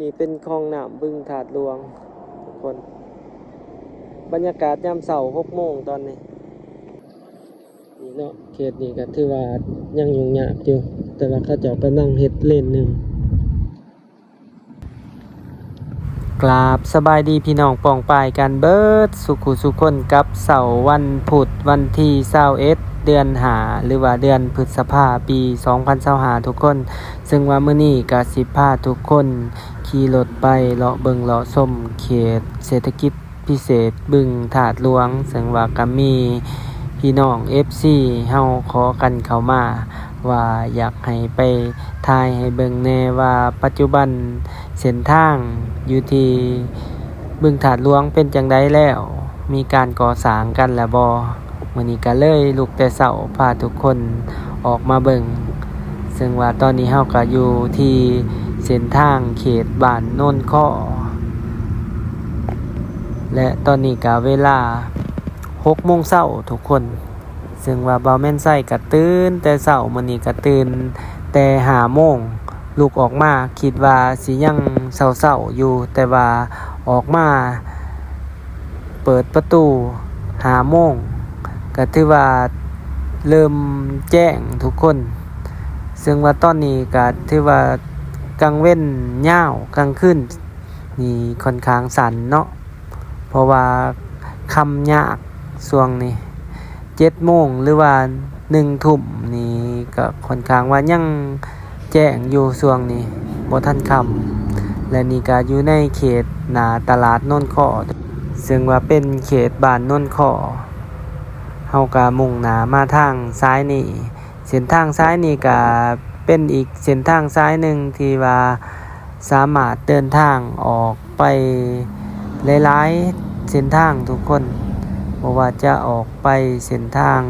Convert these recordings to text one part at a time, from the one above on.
ນີ້ເປັນຄອງນ້ຳບຶງທາດຫຼວງທຸກຄົນ. ບັນຍາກາດຍາມເຊົ້າຫົກໂມງຕອນນີ້. ນີ້ເນາະ ເຂດນີ້ກໍຖືວ່າຍັງຫຍຸ້ງຍາກຢູ່ ແຕ່ວ່າເຂົາເຈົ້າກຳລັງເຮັດເລນໜຶ່ງ. ກາບສະບາຍດີພີ່ນ້ອງປ້ອງປາຍກັນເບິດສຸຄູ່ສູ່ຄົນ ກັບເຊົ້າວັນພຸດ ວັນທີຊາວເອັດ ເດືອນຫ້າ ຫຼືວ່າເດືອນພຶດສະພາ ປີສອງພັນຊາວຫ້າ ທຸກຄົນ. ເຊິ່ງວ່າມື້ນີ້ກໍຊິພາທຸກຄົນຂີ່ລົດໄປເລາະເບິ່ງເລາະຊົມເຂດເສດຖະກິດ ພິເສດບຶງທາດຫຼວງ, ເຊິ່ງວ່າກໍມີພີ່ນ້ອງເອັຟຊີເຮົາຂໍກັນເຂົ້າມາວ່າຢາກໃຫ້ໄປຖ່າຍໃຫ້ເບິ່ງແດ່ວ່າປັດຈຸບັນເສັ້ນທາງຢູ່ທີ່ບຶງທາດຫຼວງເປັນຈັ່ງໃດແລ້ວ, ມີການກໍ່ສ້າງກັນແລ້ວບໍ່? ມື້ນີ້ກໍເລີຍລຸກແຕ່ເຊົ້າພາທຸກຄົນອອກມາເບິ່ງ, ເຊິ່ງວ່າຕອນນີ້ເຮົາກໍຢູ່ທີ່ເສັ້ນທາງເຂດບ້ານໂນນຄໍ້ ແລະ ຕອນນີ້ກໍເວລາຫົກໂມງເຊົ້າທຸກຄົນ, ເຊິ່ງວ່າບ່າວແມ່ນໄຊກໍຕື່ນແຕ່ເຊົ້າ, ມື້ນີ້ກໍຕື່ນແຕ່ຫ້າໂມງ ລຸກອອກມາ ຄິດວ່າຊິຍັງເຊົ້າໆຢູ່, ແຕ່ວ່າອອກມາ ເປີດປະຕູຫ້າໂມງ ກະຖືວ່າເລີ່ມແຈ້ງທຸກຄົນ, ເຊິ່ງວ່າຕອນນີ້ກະຖືວ່າກາງເວັນຍາວ ກາງຄືນນີ້ຄ່ອນຂ້າງສັ້ນເນາະ, ເພາະວ່າຄ່ຳຍາກຊ່ວງນີ້ ເຈັດໂມງ ຫຼືວ່າໜຶ່ງທຸ່ມນີ້ກະຄ່ອນຂ້າງວ່າຍັງ ແຈ້ງຢູ່ຊ່ວງນີ້ ບໍ່ທັນຄ່ຳ ແລະ ນີ້ກະຢູ່ໃນເຂດໜ້າຕະຫຼາດໂນນຄໍ້ ເຊິ່ງວ່າເປັນເຂດບ້ານໂນນຄໍ້. ເຮົາກະມຸ່ງໜ້າມາທາງສາຍນີ້, ເສັ້ນທາງສາຍນີ້ກະເປັນອີກເສັ້ນທາງສາຍໜຶ່ງທີ່ວ່າສາມາດເດີນທາງອອກໄປຫຼາຍໆເສັ້ນທາງທຸກຄົນ, ບໍ່ວ່າຈະອອກໄປເສັ້ນທາງ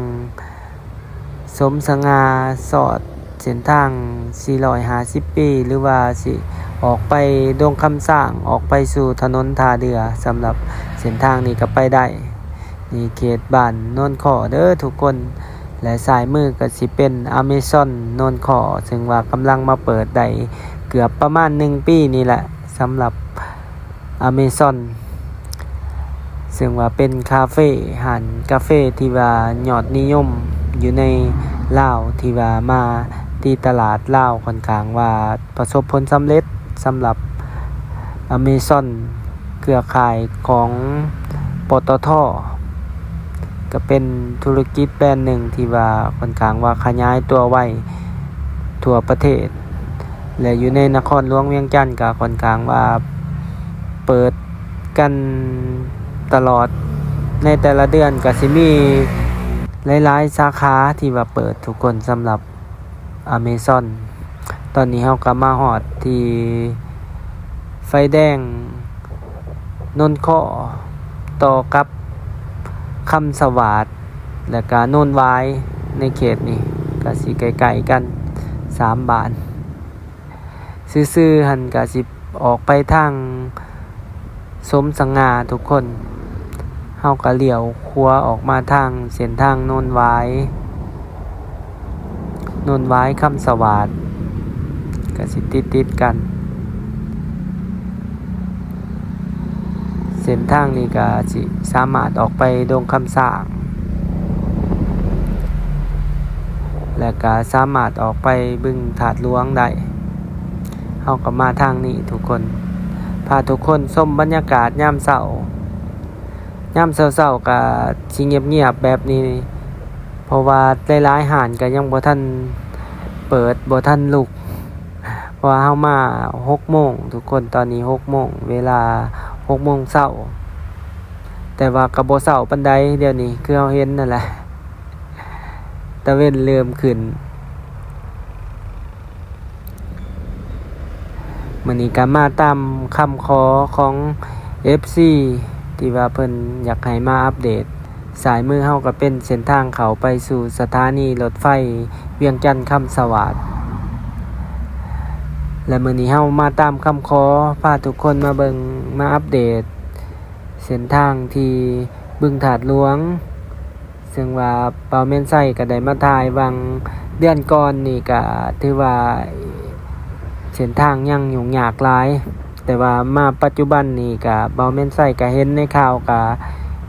ສົມສະຫງ່າ ສອດເສັ້ນທາງສີ່ຮ້ອຍຫ້າສິບປີ ຫຼືວ່າຊິອອກໄປດົງຄຳຊ້າງ ອອກໄປສູ່ຖະໜົນທ່າເຮືອ, ສຳລັບເສັ້ນທາງນີ້ກໍໄປໄດ້. ນີ້ເຂດບ້ານໂນນຄໍ້ເດີທຸກຄົນ ແລະ ຊ້າຍມືກໍຊິເປັນອາເມຊອນໂນນຄໍ້ ເຊິ່ງວ່າກຳລັງມາເປີດໄດ້ເກືອບປະມານໜຶ່ງປີນີ້ແຫຼະ ສຳລັບ ອາເມຊອນ ເຊິ່ງວ່າເປັນຄາເຟ ຮ້ານກາເຟທີ່ວ່າຍອດນິຍົມຢູ່ໃນລາວ ທີ່ວ່າມາຕີຕະຫຼາດລາວ ຂ້ອນຂ້າງວ່າປະສົບຜົນສຳເລັດ. ສຳລັບອາເມຊອນ ເຄືອຂ່າຍຂອງ ປຕທ ກໍເປັນທຸລະກິດແບຣນໜຶ່ງທີ່ວ່າຂ້ອນຂ້າງວ່າຂະຫຍາຍຕົວໄວທົ່ວປະເທດ ແລະ ຢູ່ໃນນະຄອນຫຼວງວຽງຈັນກໍຂ້ອນຂ້າງວ່າເປີດກັນຕະຫຼອດ, ໃນແຕ່ລະເດືອນກໍຊິມີຫຼາຍໆສາຂາທີ່ວ່າເປີດທຸກຄົນ ສຳລັບອາເມຊອນ. ຕອນນີ້ເຮົາກໍມາຮອດທີ່ໄຟແດງ ໂນນຄໍ້ ຕໍ່ກັບຄຳສະຫວາດ ແລະກະໂນນຫວາຍ ໃນເຂດນີ້ກະຊິໃກ້ໆກັນ ສາມບ້ານ. ຊື່ໆຫັ້ນກະຊິອອກໄປທາງສົມສະຫງ່າທຸກຄົນ, ເຮົາກະລ້ຽວຂວາອອກມາທາງເສັ້ນທາງໂນນຫວາຍ ໂນນຫວາຍ ຄຳສະຫວາດ ກະຊິຕິດໆກັນ. ເສັ້ນທາງນີ້ກະຊິສາມາດອອກໄປດົງຄຳຊ້າງ ແລະກະສາມາດອອກໄປບຶງທາດຫຼວງໄດ້. ເຮົາກໍມາທາງນີ້ທຸກຄົນ, ພາທຸກຄົນຊົມບັນຍາກາດຍາມເຊົ້າ. ຍາມເຊົ້າໆກະຊິງຽບໆແບບນີ້ ເພາະວ່າຫຼາຍໆຮ້ານກໍຍັງບໍ່ທັນເປີດ ບໍ່ທັນລຸກ ເພາະວ່າເຮົາມາຫົກໂມງທຸກຄົນ, ຕອນນີ້ຫົກໂມງ ເວລາຫົກໂມງເຊົ້າ, ແຕ່ວ່າກໍບໍ່ເຊົ້າປານໃດ. ດຽວນີ້ຄືເຮົາເຫັນນັ້ນແຫຼະ ຕາເວັນເລີ່ມຂຶ້ນ. ມື້ນີ້ກໍມາຕາມຄຳຂໍຂອງເອັຟຊີ ທີ່ວ່າເພິ່ນຢາກໃຫ້ມາອັບເດດ. ຊ້າຍມືເຮົາກໍເປັນເສັ້ນທາງເຂົ້າໄປສູ່ສະຖານີລົດໄຟວຽງຈັນຄຳສະຫວາດ ແລະ ມື້ນີ້ເຮົາມາຕາມຄຳຂໍ ພາທຸກຄົນມາເບິ່ງ ມາອັບເດດເສັ້ນທາງທີ່ບຶງທາດຫຼວງ. ເຊິ່ງວ່າບ່າວແມ່ນໄຊກໍໄດ້ມາຖ່າຍຫວ່າງເດືອນກ່ອນນີ້ ກໍຖືວ່າເສັ້ນທາງຍັງຫຍຸ້ງຍາກຫຼາຍ, ແຕ່ວ່າມາປັດຈຸບັນນີ້ກະ ເບົາແມ່ນໄຊກະເຫັນໃນຂ່າວ ກະ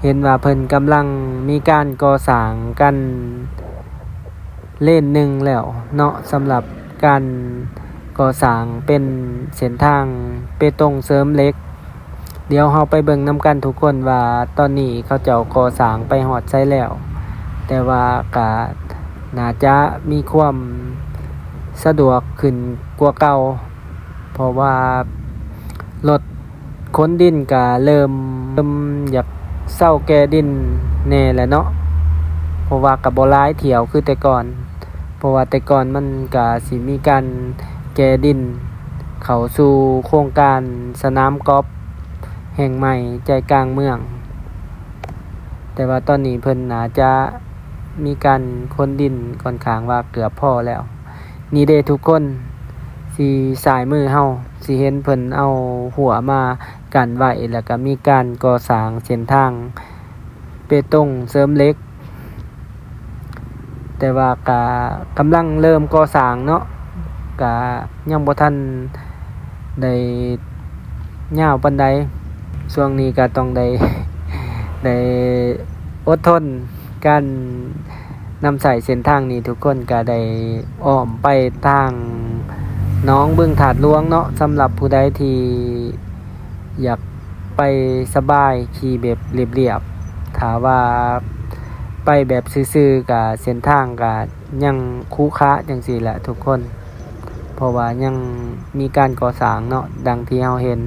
ເຫັນວ່າເພິ່ນກຳລັງມີການກໍ່ສ້າງກັນເລນໜຶ່ງແລ້ວເນາະ ສຳລັບການກໍ່ສ້າງເປັນເສັ້ນທາງເປຕົງເສີມເຫຼັກ. ດຽວເຮົາໄປເບິ່ງນຳກັນທຸກຄົນວ່າ ຕອນນີ້ເຂົາເຈົ້າກໍ່ສ້າງໄປຮອດໃສແລ້ວ, ແຕ່ວ່າກະໜ້າຈະມີຄວາມສະດວກຂຶ້ນກວ່າເກົ່າ ເພາະວ່າລົດຂົນດິນກະເລີ່ມ ເລີ່ມຢາກເຊົາແກ່ດິນແດ່ແລ້ວເນາະ, ເພາະວ່າກະບໍ່ຫຼາຍຖ້ຽວຄືແຕ່ກ່ອນ. ເພາະວ່າແຕ່ກ່ອນມັນກະຊິມີການແກ່ດິນເຂົ້າສູ່ໂຄງການສະໜາມກອບແຫ່ງໃໝ່ໃຈກາງເມືອງ, ແຕ່ວ່າຕອນນີ້ເພິ່ນໜ້າຈະມີການຂົນດິນຂ້ອນຂ້າງວ່າເກືອບພໍແລ້ວ. ນີ້ເດ້ທຸກຄົນ, ທີ່ຊ້າຍມືເຮົາຊິເຫັນເພິ່ນເອົາຮົ້ວມາກັ້ນໄວ້ ແລ້ວກະມີການກໍ່ສ້າງເສັ້ນທາງເປຕົງເສີມເຫຼັກ. ແຕ່ວ່າກະກຳລັງເລີ່ມກໍ່ສ້າງເນາະ, ກະຍັງບໍ່ທັນໄດ້ຍາວປານໃດ. ຊ່ວງນີ້ກະຕ້ອງໄດ້ ໄດ້ອົດທົນການນຳໃຊ້ເສັ້ນທາງນີ້. ທຸກຄົນກະໄດ້ອ້ອມໄປທາງໜອງບຶງທາດຫຼວງເນາະ. ສຳລັບຜູ້ໃດທີ່ ຢາກໄປສະບາຍ ຂີ່ແບບລຽບໆ, ຖ້າວ່າໄປແບບຊື່ໆ ກະເສັ້ນທາງກະຍັງຂຸຂະຈັ່ງຊີ້ແຫຼະທຸກຄົນ, ເພາະວ່າຍັງມີການກໍ່ສ້າງເນາະ ດັ່ງທີ່ເຮົາເຫັນ.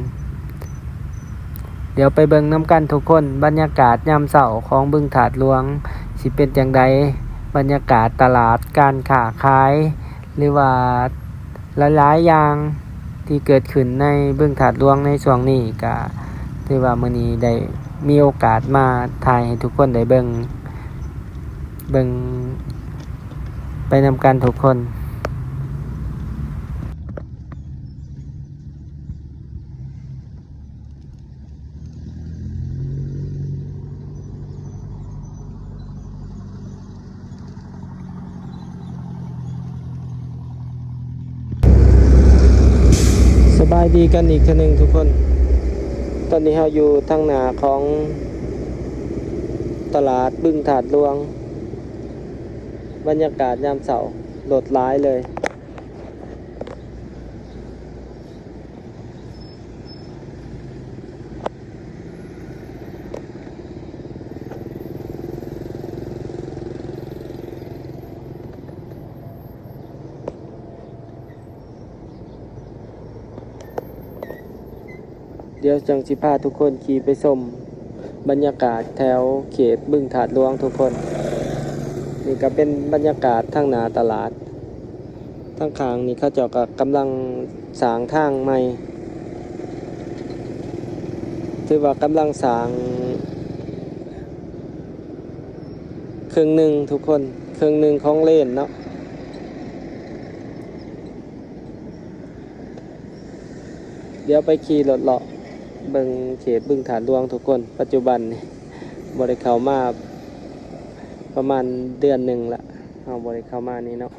ດຽວໄປເບິ່ງນຳກັນທຸກຄົນ, ບັນຍາກາດຍາມເຊົ້າຂອງບຶງທາດຫຼວງຊິເປັນຈັ່ງໃດ, ບັນຍາກາດຕະຫຼາດ ການຄ້າຂາຍ ຫຼືວ່າ ຫຼາຍໆຢ່າງທີ່ເກີດຂຶ້ນໃນບຶງທາດຫຼວງໃນຊ່ວງນີ້ ກະຖືວ່າມື້ນີ້ໄດ້ມີໂອກາດມາຖ່າຍໃຫ້ທຸກຄົນໄດ້ເບິ່ງ, ເບິ່ງໄປນຳກັນທຸກຄົນ. ສະບາຍດີກັນອີກເທື່ອໜຶ່ງທຸກຄົນ. ຕອນນີ້ເຮົາຢູ່ທາງໜ້າຂອງຕະຫຼາດບຶງທາດຫຼວງ. ບັນຍາກາດຍາມເຊົ້າ ລົດຫຼາຍເລີຍ. ດຽວຈັ່ງຊິພາທຸກຄົນຂີ່ໄປຊົມບັນຍາກາດແຖວເຂດບຶງທາດຫຼວງທຸກຄົນ. ນີ້ກະເປັນບັນຍາກາດທາງໜ້າຕະຫຼາດ. ທາງຂ້າງນີ້ເຂົາເຈົ້າກະກຳລັງສ້າງທາງໃໝ່, ຖືວ່າກຳລັງສ້າງເຄິ່ງໜຶ່ງທຸກຄົນ, ເຄິ່ງໜຶ່ງຂອງເລນເນາະ. ດຽວໄປຂີ່ລົດເລາະເບິ່ງເຂດບຶງທາດຫຼວງທຸກຄົນ. ປັດຈຸບັນນີ້ບໍ່ໄດ້ເຂົ້າມາປະມານເດືອນໜຶ່ງລະ, ເຮົາບໍ່ໄດ້ເຂົ້າມານີ້ເນາະ. ເ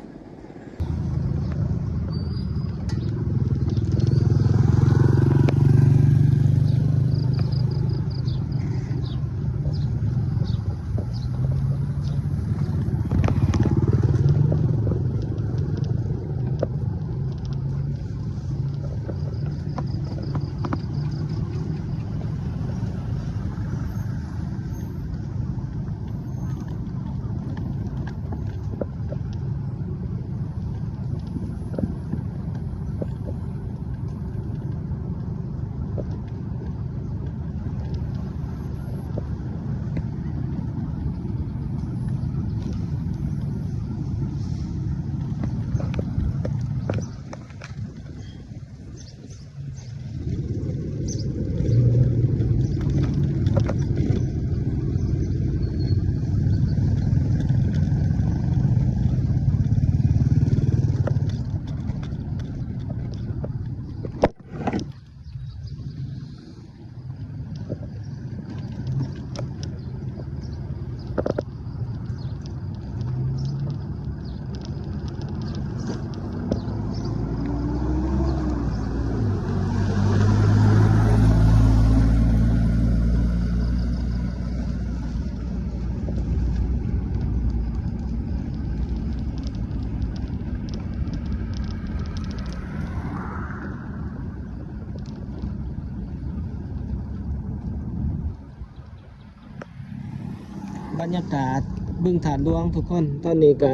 ບັນຍາກາດບຶງທາດຫຼວງທຸກຄົນ, ຕອນນີ້ກະ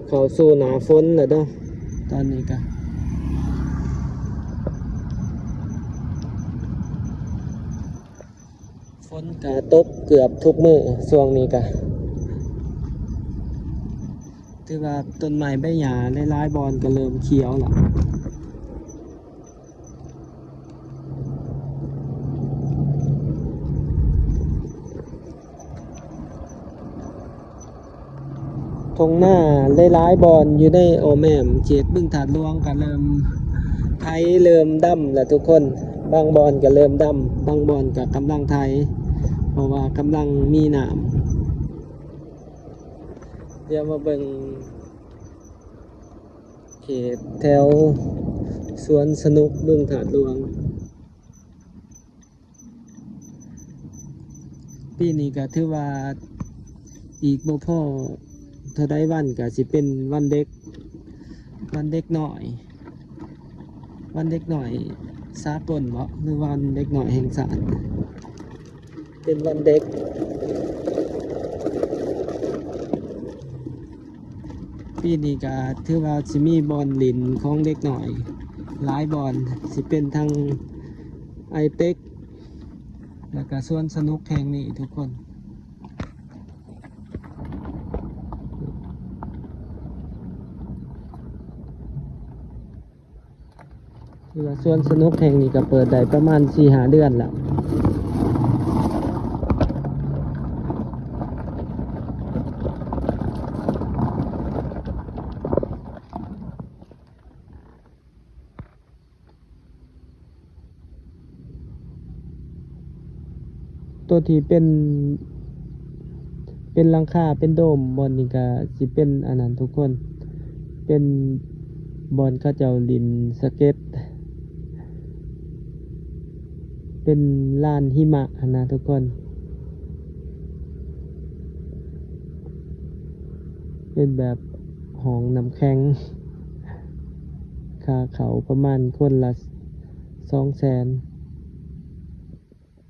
ເຂົ້າສູ່ໜ້າຝົນແລ້ວເນາະ. ຕອນນີ້ກະຝົນກະຕົກເກືອບທຸກມື້ຊ່ວງນີ້ກະ ຖືວ່າຕົ້ນໄມ້ໃບຫຍ້າຫຼາຍໆບ່ອນກະເລີ່ມຂຽວແລ້ວ. ທົ່ງນາຫຼາຍໆບ່ອນຢູ່ໃນອ້ອມແອ້ມເຂດບຶງທາດຫຼວງກະເລີ່ມໄຖເລີ່ມດຳແລ້ວທຸກຄົນ. ບາງບ່ອນກະເລີ່ມດຳ, ບາງບ່ອນກະກຳລັງໄຖ ເພາະວ່າກຳລັງມີນ້ຳ. ດຽວມາເບິ່ງ ເຂດແຖວສວນສະໜຸກບຶງທາດຫຼວງ. ປີນີ້ກະຖືວ່າອີກບໍ່ພໍເທົ່າໃດວັນກະຊິເປັນວັນເດັກ, ວັນເດັກນ້ອຍ, ວັນເດັກນ້ອຍສາກົນເບາະ ຫຼືວັນເດັກນ້ອຍແຫ່ງຊາດ. ເປັນວັນເດັກ. ປີນີ້ກະຖືວ່າຊິມີບ່ອນຫຼິ້ນຂອງເດັກນ້ອຍຫຼາຍບ່ອນ, ຊິເປັນທັງໄອເຕັກ ແລ້ວກະສວນສະໜຸກແຫ່ງນີ້ທຸກຄົນ. ຖືວ່າສວນສະໜຸກແຫ່ງນີ້ກະເປີດໄດ້ປະມານສີ່ຫ້າເດືອນແລ້ວ. ໂຕທີ່ເປັນ ເປັນຫຼັງຄາເປັນໂດມບ່ອນນີ້ກະຊິເປັນອັນນັ້ນທຸກຄົນ, ເປັນບ່ອນເຂົາເຈົ້າຫຼິ້ນສະເກັດ, ເປັນລານຫິມະຫັ້ນນະທຸກຄົນ. ເປັນແບບຫ້ອງນ້ຳແຂງ, ຄ່າເຂົ້າປະມານຄົນລະສອງແສນ.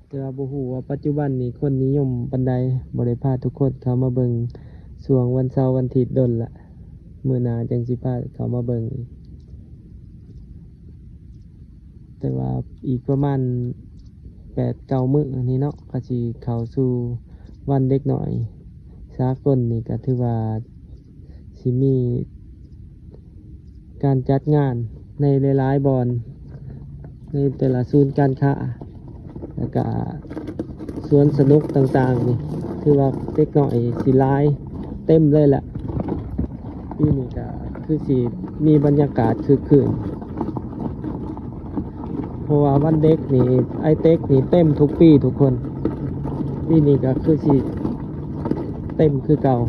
ແຕ່ວ່າບໍ່ຮູ້ວ່າປັດຈຸບັນນີ້ຄົນນິຍົມປານໃດ, ບໍ່ໄດ້ພາທຸກຄົນເຂົ້າມາເບິ່ງຊ່ວງວັນເສົາວັນທິດດົນລະ, ມື້ໜ້າຈັ່ງຊິພາເຂົ້າມາເບິ່ງອີກ. ແຕ່ວ່າອີກປະມານແປດເກົ້າມື້ນີ້ເນາະ ກະຊິເຂົ້າສູ່ວັນເດັກນ້ອຍສາກົນນີ້ ກະຖືວ່າຊິມີ ການຈັດງານໃນຫຼາຍໆບ່ອນ ໃນແຕ່ລະສູນການຄ້າ ແລ້ວກະສວນສະໜຸກຕ່າງໆນີ້ ຖືວ່າເດັກນ້ອຍຊິຫຼາຍເຕັມເລີຍແຫຼະ. ປີນີ້ກະຄືຊິມີບັນຍາກາດຄຶກຄື້ນ ເພາະວ່າວັນເດັກນີ້ ໄອເຕັກນີ້ເຕັມທຸກປີທຸກຄົນ, ປີນີ້ກະຄືຊິເຕັມຄືເກົ່າ.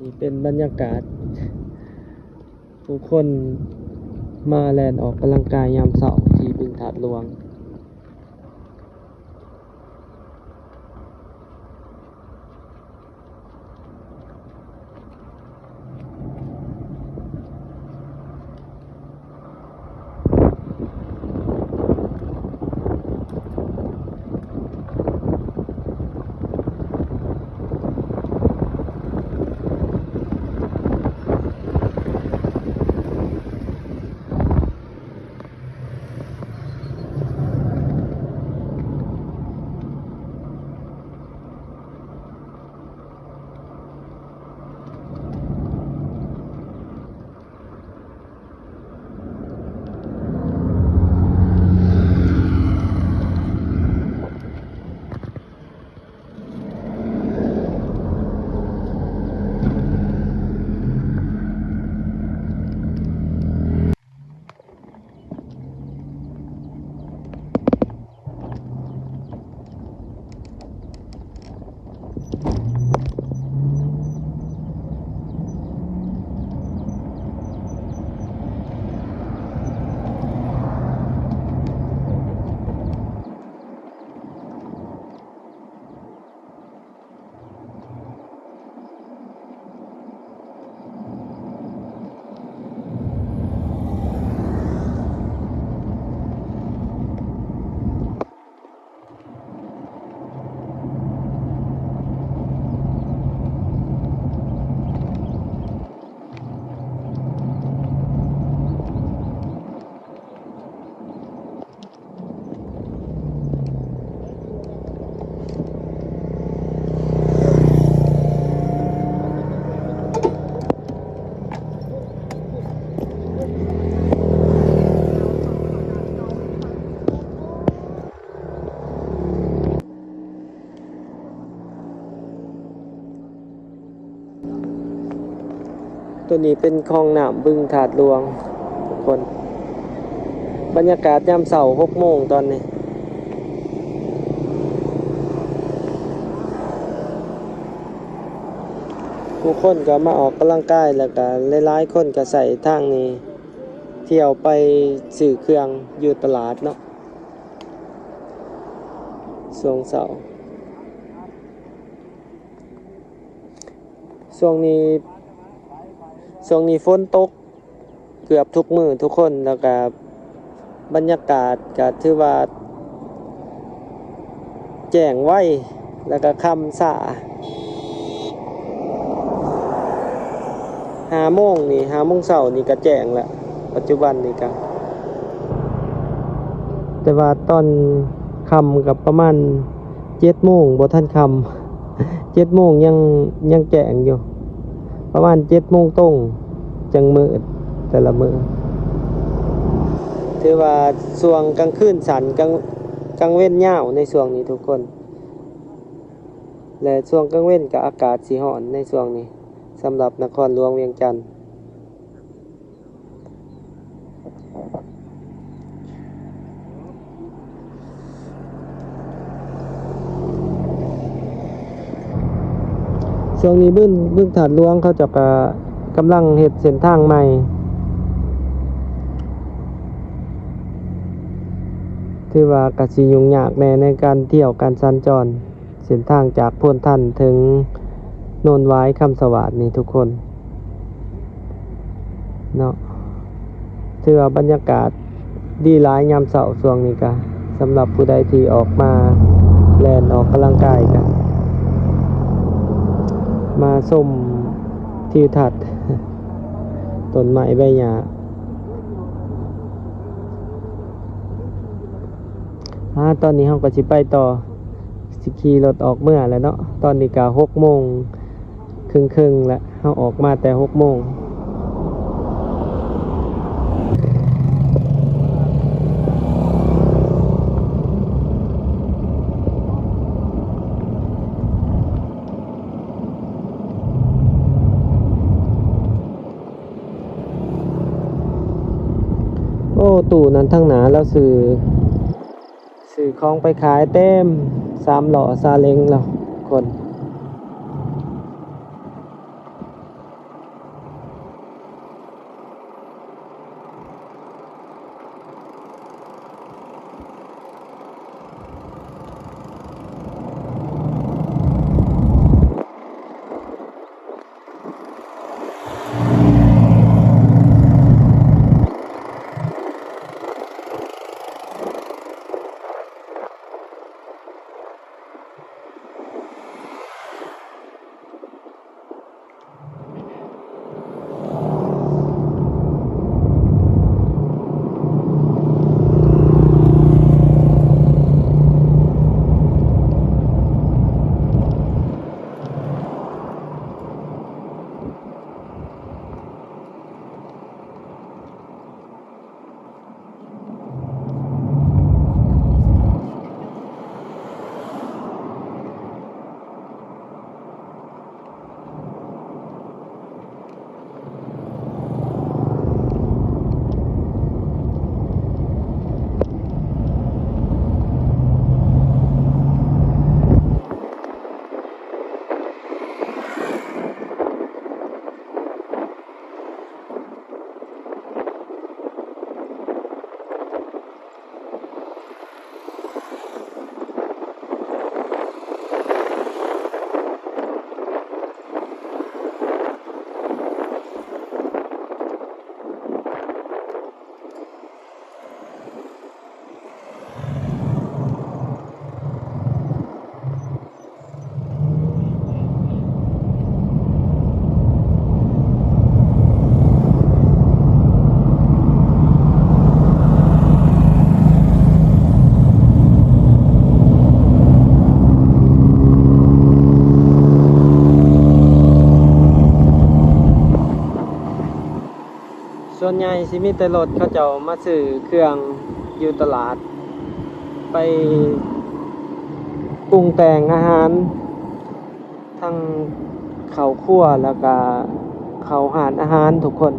ນີ້ເປັນບັນຍາກາດຜູ້ຄົນມາແລ່ນອອກກຳລັງກາຍຍາມເຊົ້າທີ່ບຶງທາດຫຼວງ. ນີ້ ຕົວນີ້ເປັນຄອງນ້ຳບຶງທາດຫຼວງທຸກຄົນ. ບັນຍາກາດຍາມເຊົ້າຫົກໂມງຕອນນີ້. ຜູ້ຄົນກໍມາອອກກຳລັງກາຍ ແລ້ວກໍຫຼາຍໆຄົນກໍໃຊ້ທາງນີ້ ທ່ຽວໄປຊື້ເຄື່ອງຢູ່ຕະຫຼາດເນາະ ຊ່ວງເຊົ້າ. ຊ່ວງນີ້ ຊ່ວງນີ້ຝົນຕົກເກືອບທຸກມື້ທຸກຄົນ ແລ້ວກະບັນຍາກາດກະຖືວ່າແຈ້ງໄວ ແລ້ວກະຄ່ຳຊ້າ. ຫ້າໂມງນີ້ ຫ້າໂມງເຊົ້ານີ້ກະແຈ້ງແລ້ວ ປັດຈຸບັນນີ້ກະ ແຕ່ວ່າຕອນຄ່ຳກະປະມານ ເຈັດໂມງ ບໍ່ທັນຄ່ຳ ເຈັດໂມງຍັງ ຍັງແຈ້ງຢູ່ ປະມານເຈັດໂມງຕົງ ຈັ່ງມືດແຕ່ລະມື້. ຖືວ່າຊ່ວງກາງຄືນສັ້ນ ກາງ ກາງເວັນຍາວໃນຊ່ວງນີ້ທຸກຄົນ ແລະ ຊ່ວງກາງເວັນກໍອາກາດຊິຮ້ອນໃນຊ່ວງນີ້ ສຳລັບນະຄອນຫຼວງວຽງຈັນ. ຊ່ວງນີ້ບຶງ ບຶງທາດຫຼວງເຂົາເຈົ້າກະກຳລັງເຮັດເສັ້ນທາງໃໝ່ ຖືວ່າກະຊິຫຍຸ້ງຍາກແດ່ໃນການທ່ຽວການສັນຈອນ. ເສັ້ນທາງຈາກໂພນທັນເຖິງໂນນຫວາຍຄຳສະຫວາດນີ້ທຸກຄົນເນາະ ຖືວ່າບັນຍາກາດດີຫຼາຍຍາມເຊົ້າຊ່ວງນີ້ກະ ສຳລັບຜູ້ໃດທີ່ອອກມາແລ່ນອອກກຳລັງກາຍກະ ມາຊົມທິວທັດຕົ້ນໄມ້ໃບຫຍ້າ. ອາ ຕອນນີ້ເຮົາກໍຊິໄປຕໍ່ ຊິຂີ່ລົດອອກເມືອແລ້ວເນາະ ຕອນນີ້ກະຫົກໂມງເຄິ່ງໆແລ້ວ ເຮົາອອກມາແຕ່ຫົກໂມງ. ໂອ້ ຕູ້ນັ້ນທາງໜ້າລາວຊື້ ຊື້ຂອງໄປຂາຍເຕັມສາມລໍ້ຊາເລັງແລ້ວຄົນ. ສ່ວນໃຫຍ່ຊິມີແຕ່ລົດເຂົາເຈົ້າມາຊື້ເຄື່ອງຢູ່ຕະຫຼາດ ໄປປຸງແຕ່ງອາຫານ ທັງເຂົ້າຄົວ ແລ້ວກະຂ ເຂົ້າຮ້ານອາຫານທຸກຄົນ.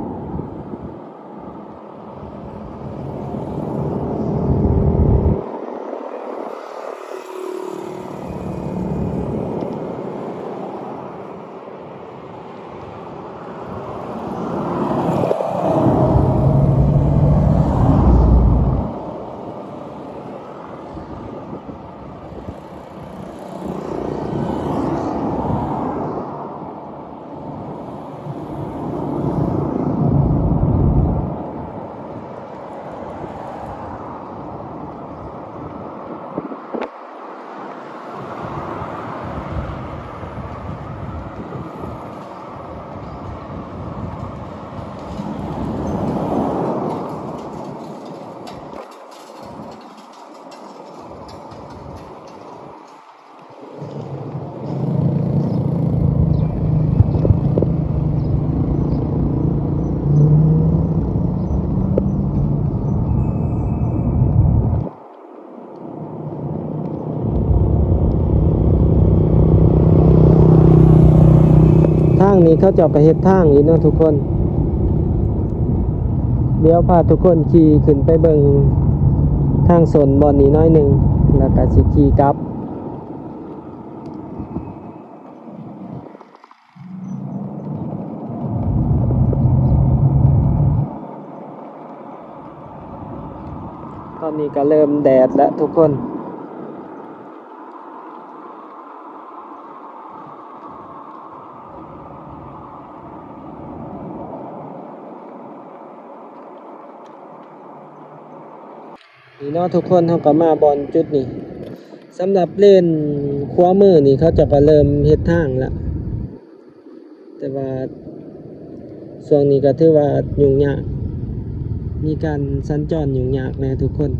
ທາງນີ້ເຂົາເຈົ້າກະເຮັດທາງຢູ່ເນາະທຸກຄົນ. ດຽວພາທຸກຄົນຂີ່ຂຶ້ນໄປເບິ່ງທາງຊົນບ່ອນນີ້ໜ້ອຍໜຶ່ງ ແລ້ວກະຊິຂີ່ກັບ. ຕອນນີ້ກະເລີ່ມແດດແລ້ວທຸກຄົນ. ນີ້ເນາະທຸກຄົນ ເຮົາກະມາບ່ອນຈຸດນີ້. ສຳລັບເລນຂວາມືນີ້ ເຂົາເຈົ້າກະເລີ່ມເຮັດທາງລະ ແຕ່ວ່າຊ່ວງນີ້ກະຖືວ່າຫຍຸ້ງຍາກ ມີການສັນຈອນຫຍຸ້ງຍາກແດ່ທຸກຄົນ.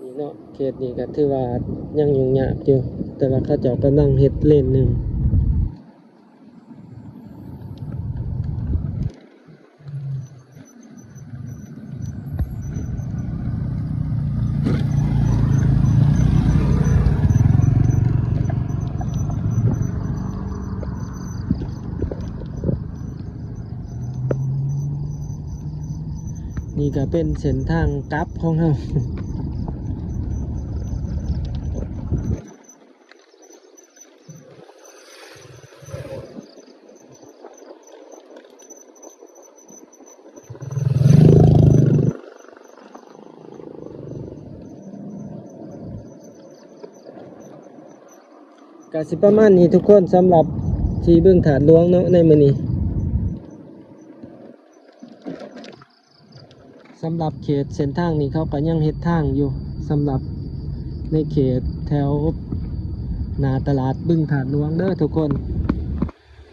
ນີ້ເນາະ ເຂດນີ້ກະຖືວ່າຍັງຫຍຸ້ງຍາກຢູ່ ແຕ່ວ່າເຂົາເຈົ້າກຳລັງເຮັດເລນໜຶ່ງ. ນີ້ກະເປັນເສັ້ນທາງກັບຂອງເຮົາ. ກະຊິປະມານນີ້ທຸກຄົນ ສຳລັບທີ່ບຶງທາດຫຼວງເນາະ ໃນມື້ນີ້. ສຳລັບເຂດເສັ້ນທາງນີ້ ເຂົາກະຍັງເຮັດທາງຢູ່ ສຳລັບໃນເຂດແຖວໜ້າຕະຫຼາດບຶງທາດຫຼວງເດີທຸກຄົນ.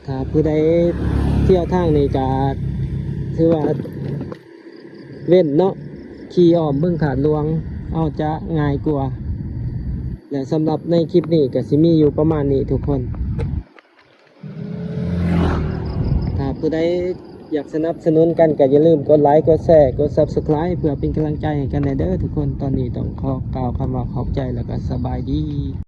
ຖ້າຜູ້ໃດທ່ຽວທາງນີ້ກະຖືວ່າເວັ້ນເນາະ ຂີ່ອ້ອມບຶງທາດຫຼວງເອົາຈະງ່າຍກວ່າ. ແລະ ສຳລັບໃນຄລິບນີ້ກະຊິມີຢູ່ປະມານນີ້ທຸກຄົນ. ຖ້າຜູ້ໃດຢາກສະໜັບສະໜູນກັນ ກະຢ່າລືມກົດໄລ ກົດແຊ ກົດ Subscribe ເພື່ອເປັນກຳລັງໃຈໃຫ້ກັນແດ່ເດີທຸກຄົນ. ຕອນນີ້ຕ້ອງຂໍກ່າວຄຳວ່າຂອບໃຈ ແລ້ວກະສະບາຍດີ.